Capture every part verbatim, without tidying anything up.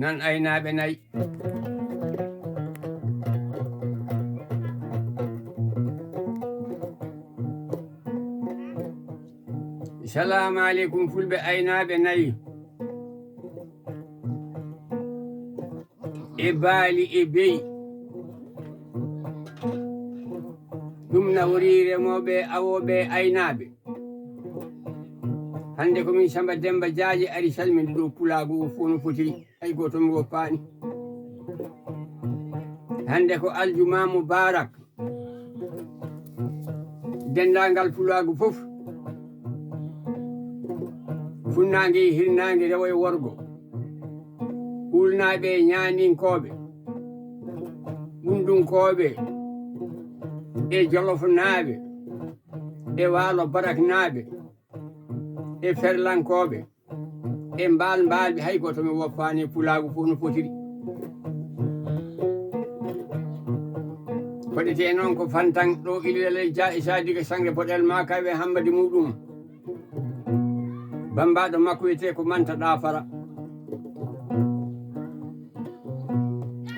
An aynaaɓe nayi. Salaamu aleykum, fulɓe aynaaɓe nayi. E baali e beyi. Ɗum nawori remooɓe, awooɓe, aynaaɓe. Hannde ko min Samba Demba Jaaje ari salminde ɗo pulaagu o fof no fotiri. Hay gooto mi woppaani. Hannde ko aljuma mubarak. Denndaangal pulaagu fof, funnaange e hirnaange, rewo e worgo, ulnaaɓe e ñaaninkooɓe, ɓundunkooɓe e jolofnaaɓe e waalo baraknaaɓe e ferlankooɓe. E mbaal mbaal ɓe, hay gooto mi woppaani, pulaagu fof no fotiri. Koɗetee noon ko Fantaŋ ɗo Ilirel e Ja e Sadiga Sangre Boɗel Makaɓe Hammadi muɗum. Bambaɗo makko wiyetee ko Manta Ɗaafara.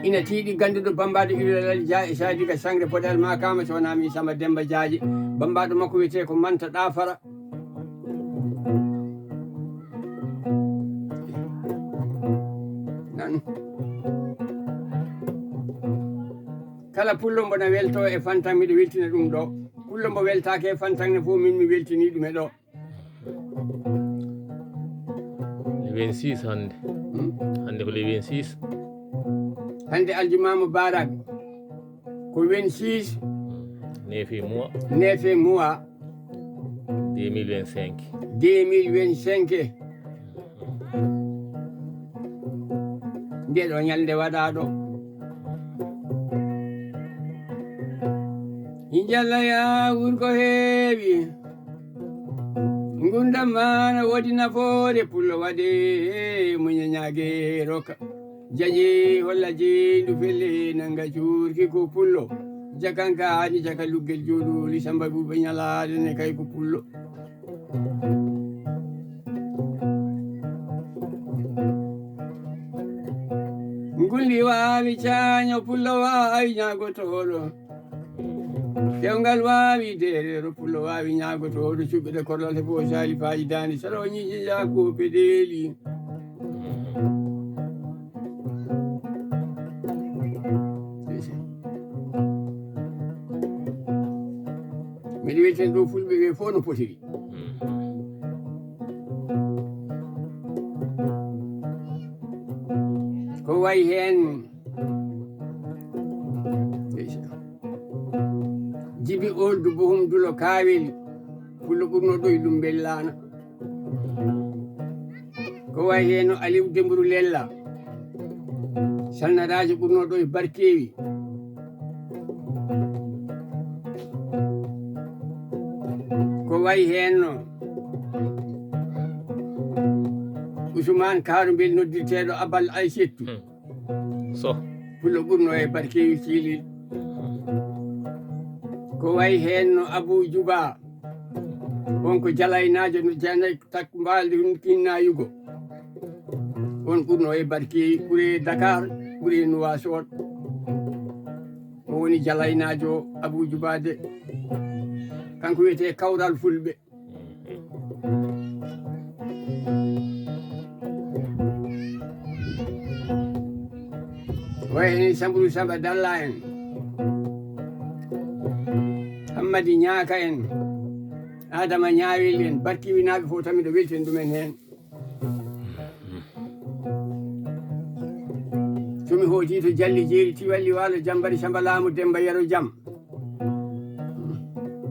Ina tiiɗi gannduɗo bambaɗo Ilirel Ja e Sadiga Sangre Boɗel Makama, so wonaa min Samba Demba Jaaje. Bambaɗo makko wiyetee ko Manta Ɗaafara. Nan. Kala pullo mbo na welto e Fantaŋ, miɗo weltina ɗum ɗo. Pullo mbo weltaake e Fantaŋ ne fof, min mi weltini ɗum e ɗo. Le vingt-six hannde. Hmm? Hannde ko le vingt-six. Hannde aljuma mubarak. Ko vingt-six. Neuf mois. Neuf mois. Deux mille vingt-cinq. Deux mille vingt-cinq. Nde ɗo ñalnde waɗaaɗo. Njalla ya wurko heewi. Ngurndan ma na woodi nafoore, pullo waɗe muña ñaage roka. Jaje holla je ndu felle nanga cuurki ko pullo. Jakanka ni jaka luggel jooɗooli Samba Buuba ñalaade ne kay ko pullo. Ngulli waawi caaño, pullo waawi ñaagotooɗo. Kewngal waawi deereero, pullo waawi ñaagotooɗo. Cuɓɓiɗe korlal he fof saalifaaji daande sara o ñiiƴe jaako peɗeeli. Miɗo wiyeten ɗo fulɓe ɓe fof no potiri. Ko wayi heen Jibi Oldu Bohum Dulo Kaawel, pullo ɓurno ɗo e ɗum Bellaana. Ko wayi heen no Aliw Demburu Lella, sannadaajo ɓurno ɗo e Barkeewi. Ko wayi heen no Usmaan Kaaru Mbel noddirteeɗo Abal Aysettu. Hmm. So. Pullo ɓurno e Barkeewi Ciilil. Ko wayi heen no Abuu Juba. On ko jalaynaajo no janay takko mbaaldi hun kinnayugo. On ɓurno e Barkeewi, ɓure Dakar, ɓure Nuwaasoot. O woni jalaynaajo Abuu Juba de. Kanko wiyetee Kawral Fulɓe. Wayni Samburu Samba Dalla en, Hammadi Ñaaka en, Adama Ñaawel en, Barkiwinaaɓe fof tan miɗo weltin ɗumen heen. So mi hooti to Jalli Jeeri, Tiwalli Waalo, Jambari Samba Laamu, Demba Yero Jam.